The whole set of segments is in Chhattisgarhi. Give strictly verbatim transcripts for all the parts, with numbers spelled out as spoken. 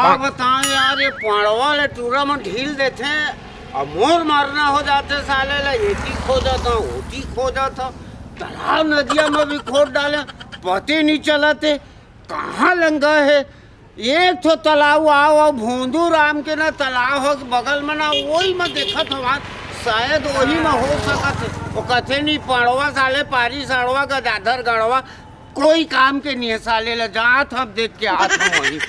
का बताओं यार, ये पड़वा ले टूरा मन ढील देथे, अब मोर मरना हो जाथे साले ला, एती खोजत हंव, ओती खोजत हंव, तालाब नदिया में भी खोद डाले, पते नहीं चलत हे, कहाँ लंगा हे। एक ठो तालाब आओ, आओ, भोंदू राम के ना तालाब हो बगल में ना, वही में देखत हंव आज, शायद वही में हो सकत हे। वो कथे नहीं पड़वा साले पारी सड़वा गदाधर गड़वा, कोई काम के नहीं है साले ला, जात हम देख के आत हम वही।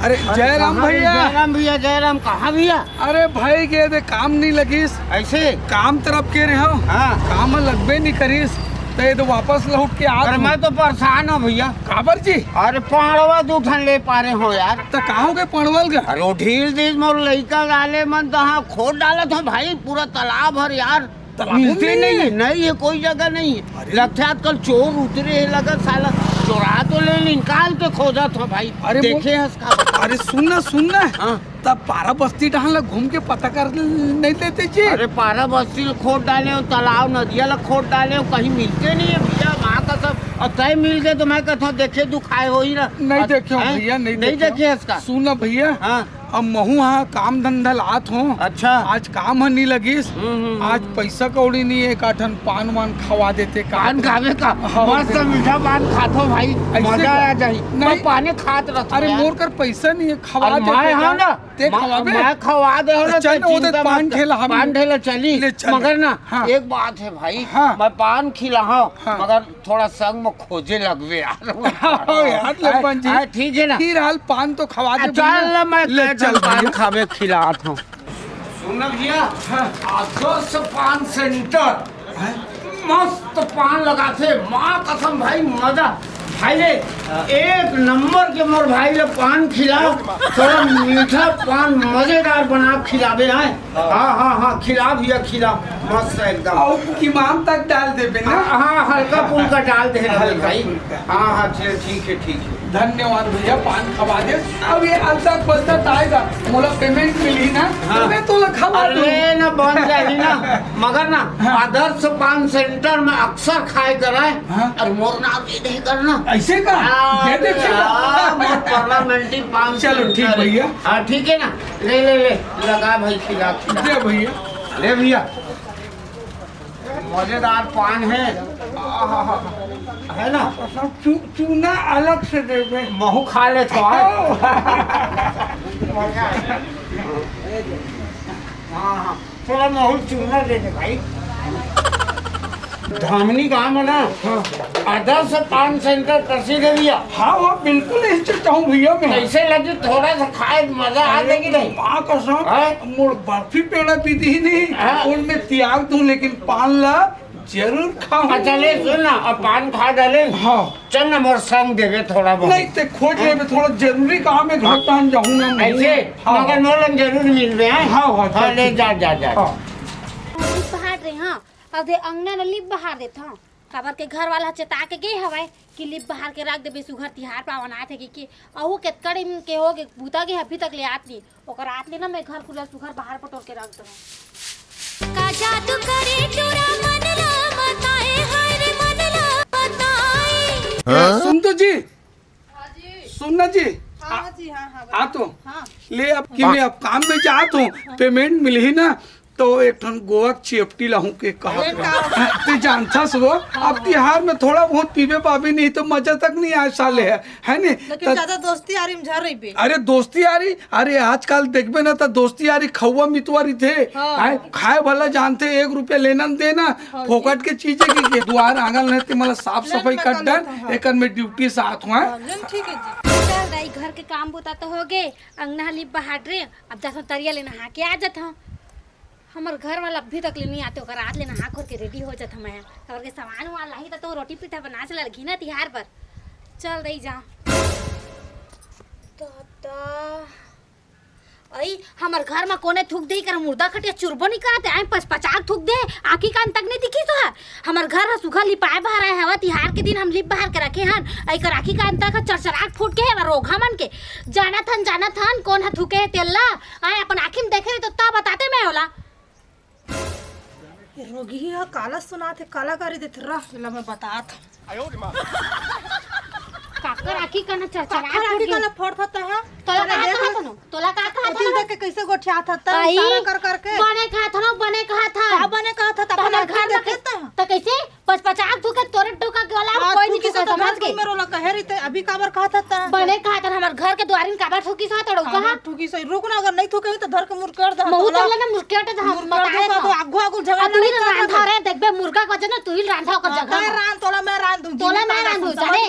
अरे जयराम भैया। जयराम भैया, जयराम, कहाँ भैया? अरे भाई के दे काम नहीं लगिस। ऐसे? काम तरफ के रहे हो? हाँ। काम में लगबे नहीं करिस, तो ये तो वापस लौट के आ अरे तू। मैं तो परेशान हूँ भैया। काबर जी? अरे पड़वा दू ठन ले पा रहे हो यार। तो का हो गए पड़वल का? अरे वो ढील दीस मोर लइका लाले मन तो हाँ खोद डालत हो भाई, पूरा तालाब भर यार। तालाब मिलते में नहीं नहीं है। है, नहीं है, कोई जगह नहीं है। अरे। लगता है आजकल चोर उतरे हैं, लगत साला चोरा तो ले निकाल के खोजत हो भाई। अरे वो देखे हंस का। अरे सुन ना, सुन ना। हाँ। तब पारा बस्ती डहान ला घूम के पता कर नहीं लेते जी? अरे पारा बस्ती ला खोद डाले हो, तालाब नदिया ला खोद डाले हो, कहीं मिलते नहीं है भैया, माँ कसम। और तय मिल गए तो मैं कहता हूँ देखे दुखाए हो ही ना। नहीं और देखे हो हैं? भैया, नहीं नहीं देखे हो। देखे हंस का। सुन ना भैया। हाँ। अब महू हा काम धंधा लात हों। अच्छा। आज काम ह नहीं लगिस। हम्म, हम्म, आज हम्म। पैसा कौड़ी नहीं है, एक आठन पान वान खवा देते का? पान खावे का? हाँ, मस्त बिल्कुल। मीठा पान खाथो भाई, ऐसे मजा का? आ जाही। नहीं। मैं पाने खात रहता अरे यार। मोर कर पैसा नहीं है, खवा अरे देते मैं का? हाँ ना, ते मैं, खवाबे? मैं खवा दे हो ना, चल ते ना, वो चिंता पान मत कर। ठेला हम पान ठेला चली, ले चल। मगर ना, हाँ। एक बात है भाई, हाँ। मैं पान खिला हूँ, हाँ। मगर थोड़ा संग में खोजे लगबे यार। हाँ, यार, लखन जी। हाँ, ठीक है ना? फिर हाल पान तो खवा दे चल भैया। ना, मैं ले, चल चल पान भैया। खावे खिलात हूँ। सुन ना भैया, हाँ। आदर्श पान सेंटर। हाँ। मस्त पान लगाथे, माँ कसम भाई, मजा। भाई रे, एक नंबर के मोर भाई ला पान खिला, थोड़ा मीठा पान मजेदार बना के खिलाबे आए। हाँ, हाँ, हाँ, खिला भैया, खिला, मस्त है एकदम। अउ इमाम तक डाल देबे ना। हाँ, हाँ, हल्का फुल्का डाल दे रहे हल्का भाई। फुल्का। हाँ, हाँ, चल, ठीक है, ठीक है। धन्यवाद भैया, पान खवा दे। अब ये अलता बस्ता आएगा, मोला पेमेंट मिली ना, हाँ। तो मैं तो खवा दूँ। अरे ना, बन जाही ना, मगर ना, हाँ। आदर्श पान सेंटर में अक्सर खाए कराए, हाँ। और मोर नाम दे दे करना। ऐसे का? हाँ, दे दे, चलो। हाँ, मोर परमानेंटी पान चलो, ठीक सेंटर है। भैया। हाँ, ठीक है ना? ले, ले, ले, लगा भाई, खिला, खिला। दे भैया। ले भैया, मजेदार पान है। आहा, है ना? सब चू-, चूना अलग से देबे। महू खा ले तो आज। हाँ, हाँ। थोड़ा महू चूना दे दे भाई। धामनी गांव में ना, हाँ। आदर्श पान सेंटर प्रसिद्ध है भैया। हाँ, हाँ, बिल्कुल यही चाहता हूँ भैया मैं। कैसे लगी? थोड़ा सा खाए, मजा आ अरे, जाएगी नहीं? माँ कसम, हाँ? मोर बर्फी पेड़ा पीती ही नहीं, हाँ। उनमें त्याग दूं, लेकिन पान ला जरूर खाऊं। अच्छा, ले सुन ना, अब पान खा डाले। हाँ। चल ना, मोर संग देवे थोड़ा बहुत। नहीं, ते खोज लेबे, थोड़ा जरूरी काम है, घर हाँ। तान जाऊं ना मैं। ऐसे? हाँ। मगर मोर लंग जरूर मिलबे, हैं? हाँ, हाँ, हाँ, चल, ले ठीक। जा, जा, जा। हाँ। लिप बहार रहे, हाँ। अब दे अंगना न लिप बहार देत, हाँ। काबर के घर वाला चेता के गे हवय कि लिप बहार के रख देबे, सुघर तिहार पावन आत हे कि, कि अहू केतका दिन के हो गे, बूता के अभी तक ले आत नहीं। ओकर आत ले ना मैं घर खुला सुघर बाहर पटोर के रख दूँ। का जादू करे टूरा मन ला बताए, हाय रे मन ला बताए। ए, सुन तो जी। हाँ जी। सुन ना जी। हाँ, आ, हाँ जी, हाँ, हाँ, आ तो। हाँ। ले अब कि मैं अब काम में जात हूँ, पेमेंट मिलही ना, तो एक ठन गोवा के चिपटी लाहूं के कहा। अरे का? ते जानथस वो, हाँ, अब हाँ। तिहार में थोड़ा बहुत पीबे पाबे नहीं तो मजा तक नहीं आए साले है, है नी? लेकिन त-, ज्यादा दोस्ती यारी में झर रहिबे। अरे दोस्ती यारी, अरे आजकल देखबे ना त दोस्ती यारी खौवा मितवा रहिथे। हाँ। आए, खाए वाला जानथे, एक रुपया लेना न देना, हाँ जी। फोकट के चीज है कि, कि दुआर आंगन रहते, मतलब साफ ले सफाई मैं कर कर डर, लेता हूँ। एकर में ड्यूटी साथ हुआ है। हाँ, ले ठीक है जी। चल दाई, घर के काम बूता तो हो गए, अंगना लिप बहार रे, अब जाथों तरिया ले नहा के आ जाथों। हमर घर वाला अभी तक ले नहीं आते, ओकर आत ले नहा खोर के रेडी हो जात हमें। काबर के सामान वामान लाही त तो रोटी पीठा बना चला लगी ना तिहार पर। चल दई जा। दादा। अई, हमर घर में कोने थूक दे कर मुर्दा खटिया चुरबो नहीं करते, आए पच पचाक थूक दे, आँखी कान तक नहीं दिखी तो है। हमर घर ह सुघर लिपाए बहार आए हवा, तिहार के दिन हम लिप बहार के रखे हन, अई कर आँखी कान तक चरचराक फूट के है, रोघा मन के। जानत हन, जानत हन, कोन ह थूके है तेल ला? आए अपन आँखी में देखे रहे तो ता बताते मैं होला। ये रोगी ह काला सुनात हे, काला गारी देत रह, एला मैं बतात हूँ। काकर आँखी कना चरचरा काकर आँखी कना फोड़त हस? तोला का कहत हन? तोला का कहत हन? देख के कइसे गोठियात हस? इशारा कर कर के। बने कहत हन, बने कहत हन। का बने कहत हस? त हमर घर में त कइसे पचपचाक थूके तोरे डौका के वाला कोई नहीं थूके, समझ गे? मेरे वाला कहे रही ते अभी काबर कहत हस? बने कहत हन, हमर घर के दुआरिन काबर थूकिस हा तोर डौका? काबर थूकिस हा? रुक ना, अगर नहीं थूके त धर के मुरकेट दे। महू तोला ना मुरकेट दे, हम बताए तो। आगू आगू झगड़ा नहीं रांधा रे, देखबे मुर्गा के वजन ना तू ही रांधा ओकर जगह। मैं रांध तोला, मैं रांध दूं। तोला मैं रांध दूं, जाने?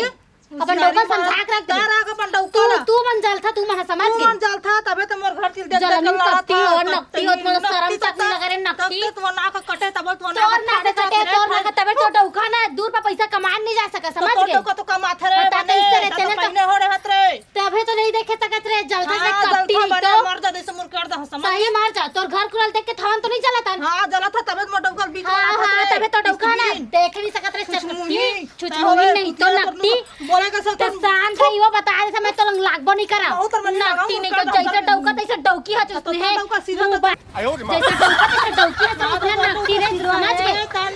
अपन डौका समझा के रख दे। तारा के अपन डौका तू, ला। तू मन जलथा, तू मन समझ गे। तू मन जलथा, तबे तो मोर घर चल दे जलनी। नकटी हो, नकटी हो, तुम्हारा शर्म तक नहीं लगा रे, नकटी। तब तो नाक कटे, तब तो तोर नाक कटे, तोर नाक, तबे तो डौका ना दूर पर पैसा कमान नहीं जा सका, समझ गे। डौका तो कमाथे रे, बता, बने, तो इससे रहते ना, तो पहले हो रहे हत रे। तबे तो नहीं देखे सकत रे, जलथा से कपटी तो। मर जा, जैसे मोर कर दे, समझ। सही मर जा, तोर घर कुरल देख के थवन तो नहीं जलत हन। हाँ, जलत ह, तबे तो मोर डौका बीच में हाँ, हाँ, तबे तो डौका ना देख नहीं सकत रे, चुचमुही। छुचमुही नहीं तो नकटी। बोले के सब तो शांत है, वो बता दे, मैं तो लागबो नहीं करा। नकटी नहीं तो जैसे डौका तैसे डौकी ह चुसने है। जैसे डौका तैसे डौकी ह चुसने नकटी रे, समझ गे?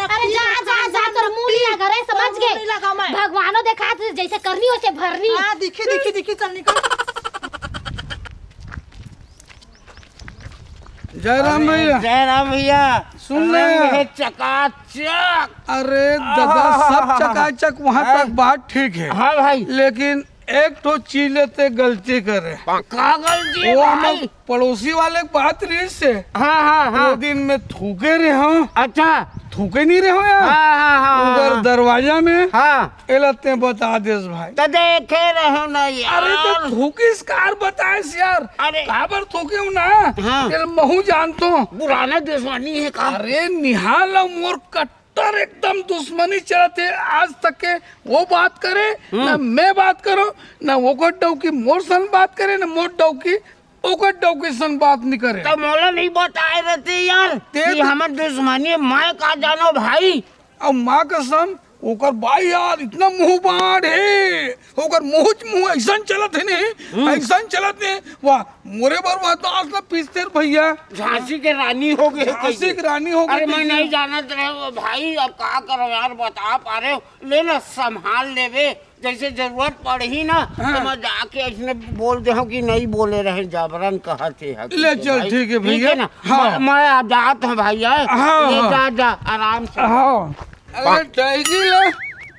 अरे जा, जा, जा, तोर मुंह नहीं लगा रे, समझ गे? भगवानो देखा जैसे करनी वैसे भरनी। हाँ, दिखी, दिखी, दिखी, चल निकल। जय राम भैया। जय राम भैया। सुन ना। रंग है चकाचक। अरे दादा, सब चकाचक, वहाँ तक बात ठीक है। हाँ भाई। लेकिन एक ठो चीज ले ते गलती करे। का गलती है वो भाई? हम पड़ोसी वाले के बात रही से। हाँ, हाँ, हाँ। वो दिन में थूके रहे हंव। अच्छा। थूके नहीं रहे हंव यार। हाँ, हाँ, हाँ, उधर हाँ। दरवाजा में। हाँ। एला ते बता देस भाई। त देखे रहो ना यार। अरे तो थूकिस काबर बताएस यार। अरे। काबर थूके हंव ना। हाँ। तेला महू जानथों। पुराना दुश्मनी है का? अरे निहाल मोर कट्टर एकदम दुश्मनी चलत हे आज तक के। वो बात करे, हम्म। ना मैं बात करों, ना ओकर डौकी मोर सन बात करे, ना मोर डौकी ओकर डौकी सन बात नहीं करे। त मोला नहीं बताए रहते यार, ते कि तो हमर दुश्मनी, मैं का जानों भाई। अब माँ कसम, ओकर बाई यार इतना मुंह बाढ़ हे, ओकर मुंह च मुंह अइसन चलत हे नहीं, हम्म। अइसन चलत हे, वाह, मोरे बर वह तो आज ना पीसते रे भैया। झांसी के रानी हो गे हे झांसी कइसे? के रानी हो गे अरे मैं कइसे? नहीं जानत रहे वो भाई, अब का करों यार, बता पा रहे हो, ले ना संभाल लेबे, जैसे जरूरत पड़ही ना, हाँ। तो मैं जाके इसने बोल दे हूँ कि नहीं बोले रहे, जबरन कहत हे हकीकत ले चल, भाई। ठीक है ठीक भैया। है ना? हाँ। मैं, मैं आ जात हूँ भाई, आए। हाँ, ले हाँ। जा, जा, आराम से। हाँ। अरे डौकी ला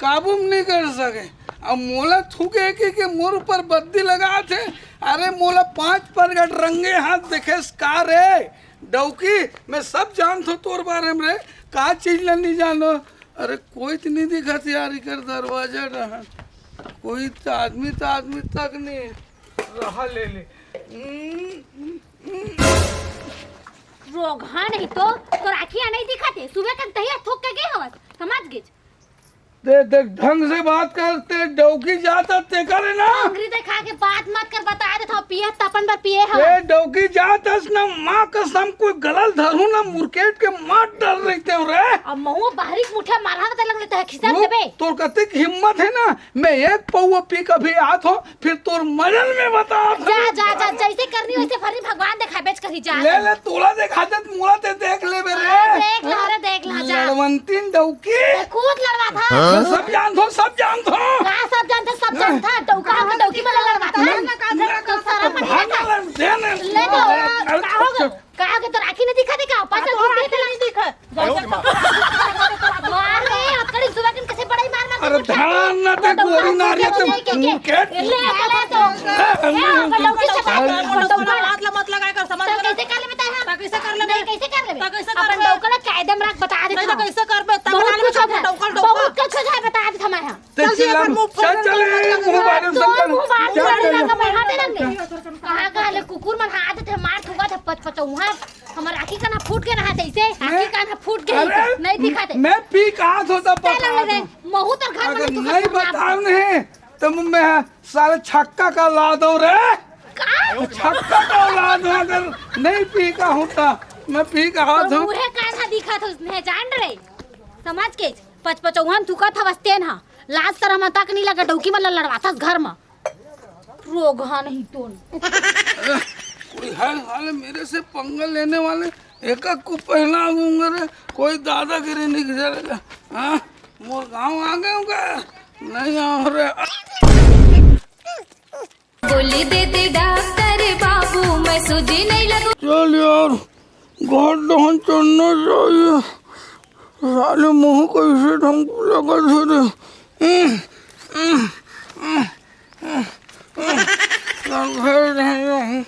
काबू में नहीं कर सके। अब मोला थूके के, के मोर ऊपर बद्दी लगात हे। अरे मोला पांच परगट रंगे हाथ देखेस का रे? डौकी, मैं सब जानत हूँ तोर बारे में रे। का चीज ला नहीं जानो? अरे कोई तो नहीं दिखत यार, इकर दरवाजा डहर कोई तो आदमी तो आदमी तक नहीं रहा ले ले। रोगहा नहीं तो तोर आँखिया नहीं दिखत हे, सुबह तक दहिया थूक के गे हवस, समझ गेच। दे देख, ढंग से बात कर, ते डौकी जात हस ते करे ना। अंगरी देखा के बात मत कर, बता देत हंव, पिए त अपन बर पिए हवस। ते डौकी जात हस ना, माँ कसम कोई गला ल धरहूँ ना, मुरकेट के मार डार रहितेंव रे। अब महू बाहरी के मुठिया मारहा त लग लेते है खिसा देबे। तोर कतिक हिम्मत हे ना, मैं एक पौवा पी के अभी आत हूँ, फिर तोर मजल में बता। जा, जा, जा, जैसे करनी वैसे फरनी, भगवान देखाबेच करही, जा। ले, ले, तोला देखा दे, मोला ते देख लेबे रे। हाँ, देख ला रे, देख ला, जा। लड़वंतीन डौकी। ते खुद लड़वाथा। मैं सब जानत हूँ, सब जानत हूँ। का सब जानथा, सब जानथा। डौका हम डौकी मन लड़वाथा। मैं, तो शरम नहीं भाग आता। ले तो, अरे, का हो गया? का हो गया? तोर आँखी नहीं दिखा दे का? पाछा घूम के नहीं दिखा। मार रे, अतकड़ी सुबह दिन कैसे बड़ाई मार मार के अरे उठा। धान ना ते गोरी नारिया ते मुकेट। ले, ले, ले तो। ए, अपन डौकी से बात, अपन डौका। हाथ ला मत लगाए कर, समझ तो कैसे कर लेबे तैं? तो कैसे कर लेबे? नहीं, कैसे कर लेबे? तो कैसे अपन करबे? डौका ला कायदे में रख, बता देत हूँ। कैसे करबे? तब बहुत कुछ हो जाए, डौका, डौका। बहुत कुछ हो जाए, बता देत हूँ मैं। ते चल, चिल्ला, चल, चल, मुंह बारे में तो सब मुंह बारे में चल, लगा, मैं हाथे लग गए। कहाँ, कहाँ ले कुकुर मन हाथ थे, मार ठुका थे, पच पचौहा। हमर आँखी कान फूट के रहा तैसे, आँखी कान फूट के अरे, नहीं दिखाते। मैं पी कहा थो तब बता दो। महू तोर घर में नहीं बताओ नहीं, तो मैं साले छक्का का ला दो रे। का? छक्का का ला दो, अगर नहीं पी का होता, मैं पी कहा थो। मुहे कान दिखा थो उसने, जान रे। समझ के, पचपचौहन थूका था बस तेन हा। लाज शरम तक नहीं लगा, डौकी मन लड़वाथस घर में। रोगहा नहीं तोन। कोई है साले मेरे से पंगा लेने वाले, एक एक को पहला दूंगा रे, कोई दादागिरी नहीं चलेगा। हाँ, मोर गाँव आ गए होगा, नहीं आओ रे। दे दे डॉक्टर बाबू, मैं सूजी नहीं लगू। चल यार, घर डहन चलना चाहिए। साले मुंह कैसे ढंग लगत हे रे। चल घर डहन जाऊं।